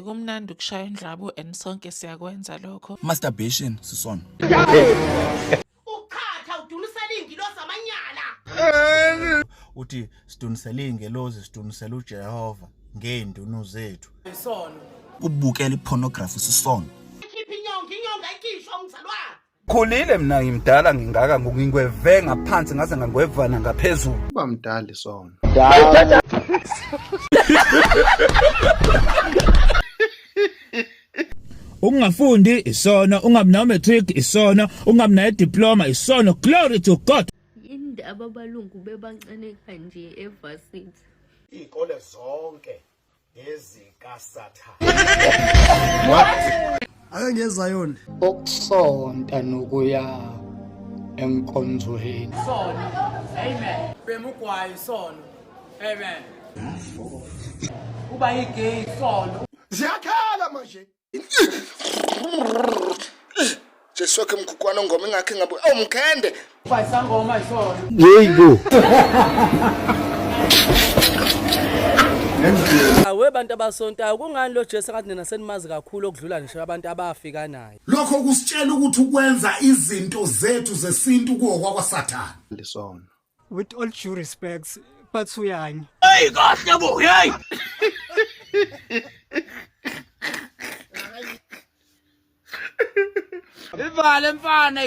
Kumnandi ukushaya indlwabu and sonke siyakwenza lokho. Masturbation sisono. Uchatha udunisela ingilosi amanyala. Uthi sidunisele iy'ngelozi, sidunisele uJehova ngey'ndunu zethu. Isono. Ubukela ipornography sisono. Khipha inyongo, inyongo ayikhishwa umzalwane. Khulile mina ngimdala ngingaka ngingweve ngaphansi ngaze ngangwevana ngaphezulu. Uba mdala isono. Ukungafundi isono, ungabi nayo matric isono, ungabi nayo diploma isono. Glory to God. Yindaba abalungu bebancane kanje evarsity. Iy'kole zonke ezikaSathane. Ake ngiyezayoni. Ukusonta nokuya enkonzweni. Sono. Amen. Bhema ugwayi sono. Amen. Uba igay sono. Ziyakhala manje. Jesu wakhe mkhukwana ngoma ingakhe ngabe awu mkhende. Uba isangoma isono. Yebo. Awe bantu abasontayo kungani lo Jesu ngathi nina senimazi kakhulu okudlula ngisho abantu abafika naye. Lokho kusitshela ukuthi ukwenza izinto zethu zesintu kuwo kwakwaSathane. Lisono. With all due respects, but uyanya. Hey kahle bo, hey. Ivale mfana.